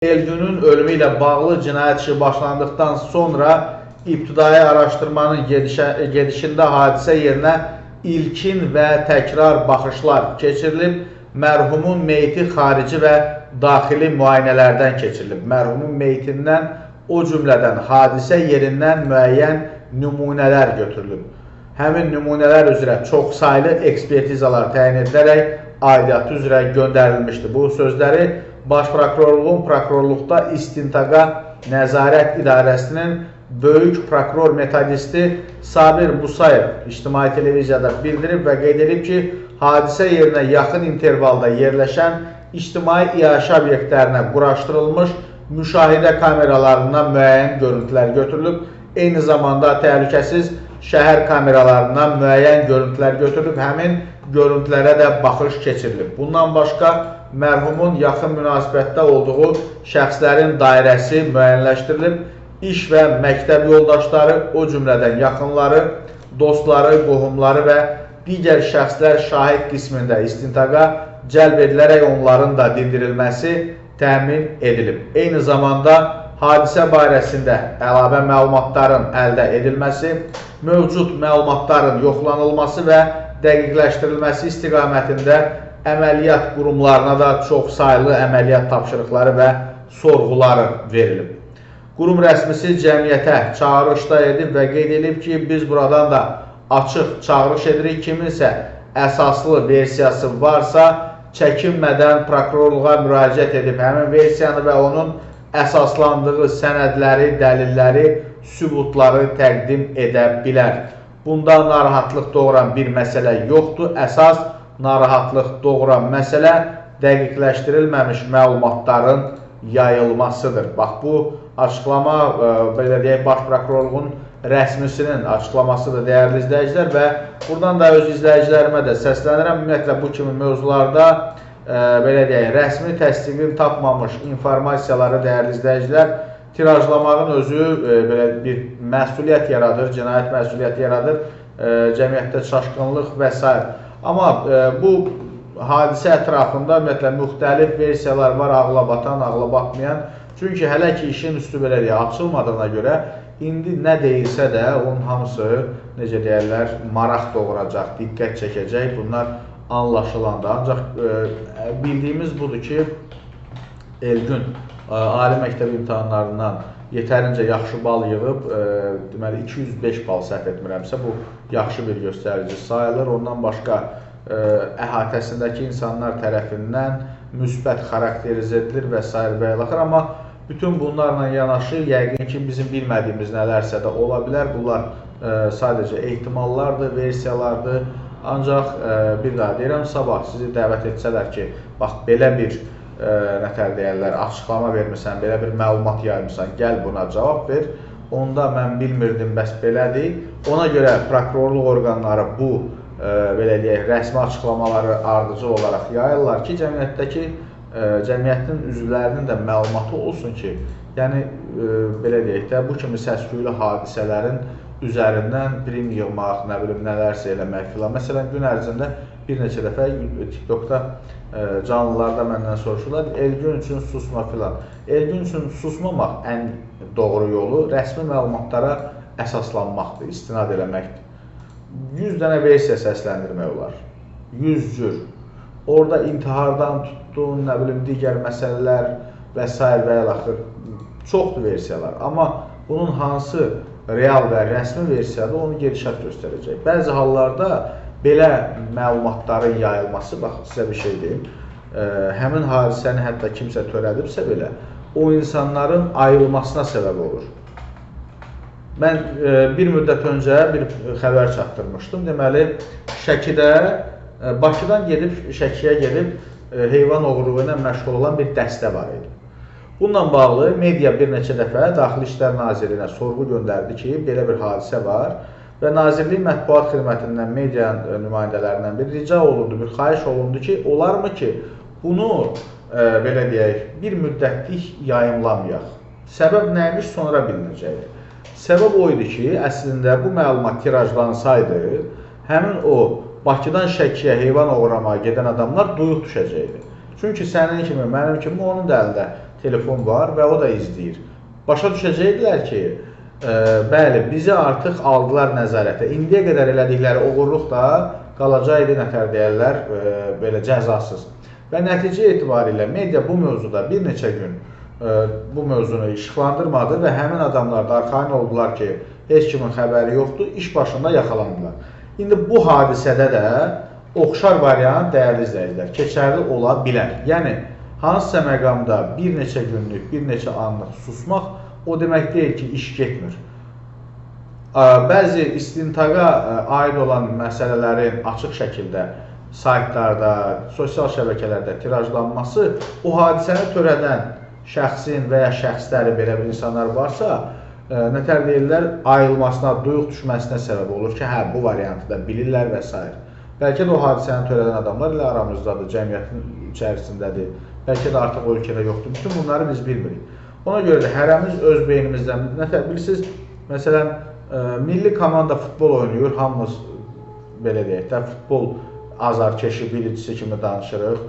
Elgünün ölümü ilə bağlı cinayət işi başlandıqdan sonra ibtidai araşdırmanın gedişində hadisə yerinə ilkin və təkrar baxışlar keçirilib, mərhumun meyiti xarici və daxili müayinələrdən keçirilib. Mərhumun meyitindən, o cümlədən hadisə yerindən müəyyən nümunələr götürülüb. Həmin nümunələr üzrə çoxsaylı ekspertizalar təyin edilərək aidiyyatı üzrə göndərilmişdi. Bu sözləri Baş Prokurorluğun Prokurorluqda İstintaqa Nəzarət İdarəsinin Böyük Prokuror Metodisti Sabir Musayev ictimai televiziyada bildirib və qeyd edib ki, hadisə yerinə yaxın intervalda yerləşən ictimai iaşə obyektlərinə quraşdırılmış müşahidə kameralarından müəyyən görüntülər götürülüb. Eyni zamanda təhlükəsiz şəhər kameralarından müəyyən görüntülər götürülüb, həmin görüntülərə də baxış keçirilib. Bundan başqa mərhumun yaxın münasibətdə olduğu şəxslərin dairəsi müəyyənləşdirilib. İş və məktəb yoldaşları, o cümlədən yaxınları, dostları, qohumları və digər şəxslər şahid qismində istintaqa cəlb edilərək onların da dindirilməsi təmin edilib. Eyni zamanda hadisə barəsində əlavə məlumatların əldə edilməsi, mövcud məlumatların yoxlanılması və dəqiqləşdirilməsi istiqamətində əməliyyat qurumlarına da çoxsaylı əməliyyat tapşırıqları və sorğuları verilib. Qurum rəsmisi cəmiyyətə çağırışda edib və qeyd edib ki, biz buradan da açıq çağırış edirik, kiminsə əsaslı versiyası varsa, çəkinmədən prokurorluğa müraciət edib həmin versiyanı və onun əsaslandığı sənədləri, dəlilləri, sübutları təqdim edə bilər. Bunda narahatlıq doğuran bir məsələ yoxdur. Əsas narahatlıq doğuran məsələ dəqiqləşdirilməmiş məlumatların yayılmasıdır. Bax, bu açıqlama, belə deyək, Baş Prokurorluğun rəsmisinin açıqlamasıdır, dəyərli izləyicilər, və buradan da öz izləyicilərimə də səslənirəm. Ümumiyyətlə, bu kimi mövzularda, belə deyək, rəsmi təsdiqini tapmamış informasiyaları, dəyərli izləyicilər, tirajlamağın özü belə bir məsuliyyət yaradır, cinayət məsuliyyəti yaradır, cəmiyyətdə çaşqınlıq və s. Amma bu hadisə ətrafında ümumiyyətlə müxtəlif versiyalar var, ağla batan, ağla batmayan. Çünki hələ ki işin üstü belə deyək, açılmadığına görə indi nə deyilsə də onun hamısı, necə deyərlər, maraq doğuracaq, diqqət çəkəcək, bunlar anlaşılandı. Ancaq bildiyimiz budur ki, Elgün ali məktəb imtahanlarından yetərincə yaxşı bal yığıb, deməli 205 bal səhv etmirəmsə, bu yaxşı bir göstərici sayılır. Ondan başqa əhatəsindəki insanlar tərəfindən müsbət xarakterizə edilir və s. və ilaxır. Amma bütün bunlarla yanaşı, yəqin ki, bizim bilmədiyimiz nələrsə də ola bilər. Bunlar sadəcə ehtimallardır, versiyalardır. Ancaq bir daha deyirəm, sabah sizi dəvət etsələr ki, bax, belə bir nətər deyərlər, açıqlama vermirsən, belə bir məlumat yaymısan, gəl buna cavab ver. Onda mən bilmirdim, bəs belədir. Ona görə prokurorluq orqanları bu, belə deyək, rəsmi açıqlamaları ardıcıl olaraq yayırlar ki, cəmiyyətdəki, cəmiyyətin üzvlərinin də məlumatı olsun ki, yəni, belə deyək də, bu kimi səs-küylü hadisələrin üzərindən prim yığmaq, nə bilim, nələrsə eləmək filan. Məsələn, gün ərzində bir neçə dəfə TikTokda canlılarda məndən soruşurlar, Elgün üçün susma filan. Elgün üçün susmamaq ən doğru yolu rəsmi məlumatlara əsaslanmaqdır, istinad eləməkdir. 100 dənə versiya səsləndirmək olar, 100 cür. Orada intihardan tutdun, nə bilim, digər məsələlər və s. və ilaxır, çoxdur versiyalar. Amma bunun hansı real və rəsmi versiyadır, onu gedişat göstərəcək. Bəzi hallarda belə məlumatların yayılması, bax, sizə bir şey deyim, həmin hadisəni hətta kimsə törədibsə belə, o insanların ayılmasına səbəb olur. Mən bir müddət öncə bir xəbər çatdırmışdım. Deməli, Şəkidə, Bakıdan gedib, Şəkiyə gedib heyvan oğurluğu ilə məşğul olan bir dəstə var idi. Bununla bağlı media bir neçə dəfə Daxili İşlər Nazirliyinə sorğu göndərdi ki, belə bir hadisə var və Nazirlik mətbuat xidmətindən, media nümayəndələrindən bir rica olundu, bir xahiş olundu ki, olarmı ki, bunu, belə deyək, bir müddətlik yayımlamayaq. Səbəb nəymiş, sonra bilinəcəkdir. Səbəb o idi ki, əslində bu məlumat tirajlansaydı, həmin o Bakıdan Şəkiyə heyvan oğuramağa gedən adamlar duyuq düşəcəkdi. Çünki sənin kimi, mənim kimi onun da əlində telefon var və o da izləyir. Başa düşəcəkdilər ki, bəli, bizi artıq aldılar nəzarətə. İndiyə qədər elədikləri oğurluq da qalacaqdı, nətər deyərlər, belə cəzasız. Və nəticə etibarilə media bu mövzuda bir neçə gün bu mövzunu işıqlandırmadı və həmin adamlar da arxayın oldular ki, heç kimin xəbəri yoxdur, iş başında yaxalandılar. İndi bu hadisədə də oxşar variant, dəyərli izləyicilər, keçərli ola bilər. Yəni, hansısa məqamda bir neçə günlük, bir neçə anlıq susmaq o demək deyil ki, iş getmir. Bəzi istintaqa aid olan məsələlərin açıq şəkildə saytlarda, sosial şəbəkələrdə tirajlanması o hadisəni törədən şəxsin və ya şəxsləri, belə bir insanlar varsa, nətər deyirlər, ayılmasına, duyuq düşməsinə səbəb olur ki, hə, bu variantı da bilirlər və s. Bəlkə də o hadisəni törədən adamlar elə aramızdadır, cəmiyyətin içərisindədir, bəlkə də artıq o ölkədə yoxdur. Bütün bunları biz bilmirik. Ona görə də hərəmiz öz beynimizdən, nətər bilirsiniz, məsələn, milli komanda futbol oynayır, hamımız belə deyək də, futbol azarkeşi, bilicisi kimi danışırıq.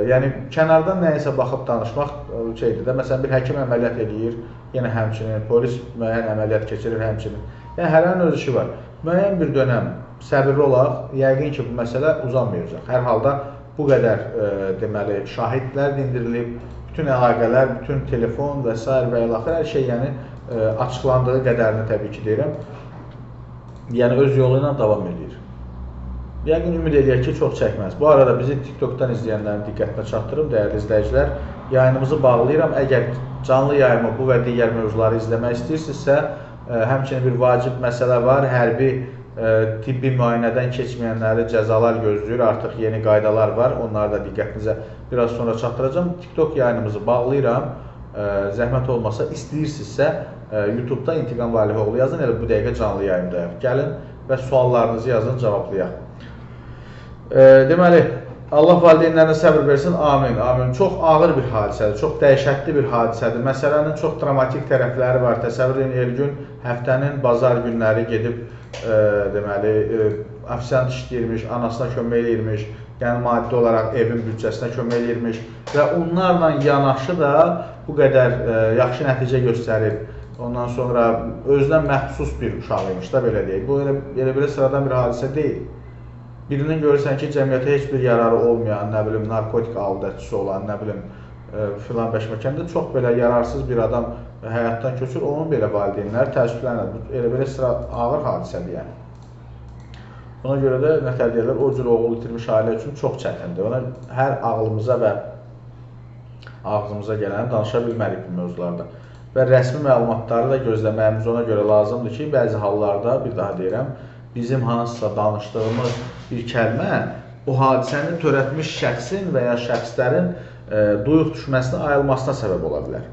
Yəni, kənardan nəyisə baxıb danışmaq şeydir də, məsələn, bir həkim əməliyyat eləyir, yenə həmçinin, polis müəyyən əməliyyat keçirir həmçinin. Yəni, hərənin öz işi var. Müəyyən bir dönəm səbirli olaq, yəqin ki, bu məsələ uzanmayacaq. Hər halda bu qədər, deməli, şahidlər dindirilib, bütün əlaqələr, bütün telefon və s. və ilaxır, hər şey, yəni, açıqlandığı qədərini təbii ki, deyirəm, yəni, öz yolu ilə davam eləyir. Yəqin ümid eləyək ki, çox çəkməz. Bu arada bizi TikTokdan izləyənlərin diqqətinə çatdırım, dəyərli izləyicilər. Yayınımızı bağlayıram. Əgər canlı yayımı bu və digər mövzuları izləmək istəyirsinizsə, həmçinin bir vacib məsələ var. Hərbi tibbi müayinədən keçməyənləri cəzalar gözləyir. Artıq yeni qaydalar var. Onları da diqqətinizə biraz sonra çatdıracağam. TikTok yayınımızı bağlayıram. Zəhmət olmasa, istəyirsinizsə, YouTube'da İntiqam Valihoğlu yazın. Elə bu dəqiqə canlı yayımdayıq. Gəlin və suallarınızı yazın, cavablayaq. Deməli, Allah valideynlərinə səbir versin, amin, amin. Çox ağır bir hadisədir, çox dəhşətli bir hadisədir. Məsələnin çox dramatik tərəfləri var. Təsəvvür edin, Elgün həftənin bazar günləri gedib, deməli, ofisiant işləyirmiş, anasına kömək eləyirmiş, yəni maddi olaraq evin büdcəsinə kömək eləyirmiş və onlarla yanaşı da bu qədər yaxşı nəticə göstərib. Ondan sonra özünə məxsus bir uşaq imiş da, belə deyək. Bu, elə belə sıradan bir hadisə deyil. Birinin görürsən ki, cəmiyyətə heç bir yararı olmayan, nə bilim, narkotik aldatçısı olan, nə bilim, filan bəşməkəndə çox belə yararsız bir adam həyatdan köçür, onun belə valideynləri təəssüflənir. Bu, elə belə sıra ağır hadisədir, yəni. Ona görə də, nətər deyirlər, o cür oğul itirmiş ailə üçün çox çətindir. Ona hər ağlımıza və ağzımıza gələni danışa bilmərik bu mövzularda. Və rəsmi məlumatları da gözləməyimiz ona görə lazımdır ki, bəzi hallarda, bir daha deyirəm, bizim hansısa danışdığımız bir kəlmə o hadisəni törətmiş şəxsin və ya şəxslərin duyuq düşməsinə, ayılmasına səbəb ola bilər.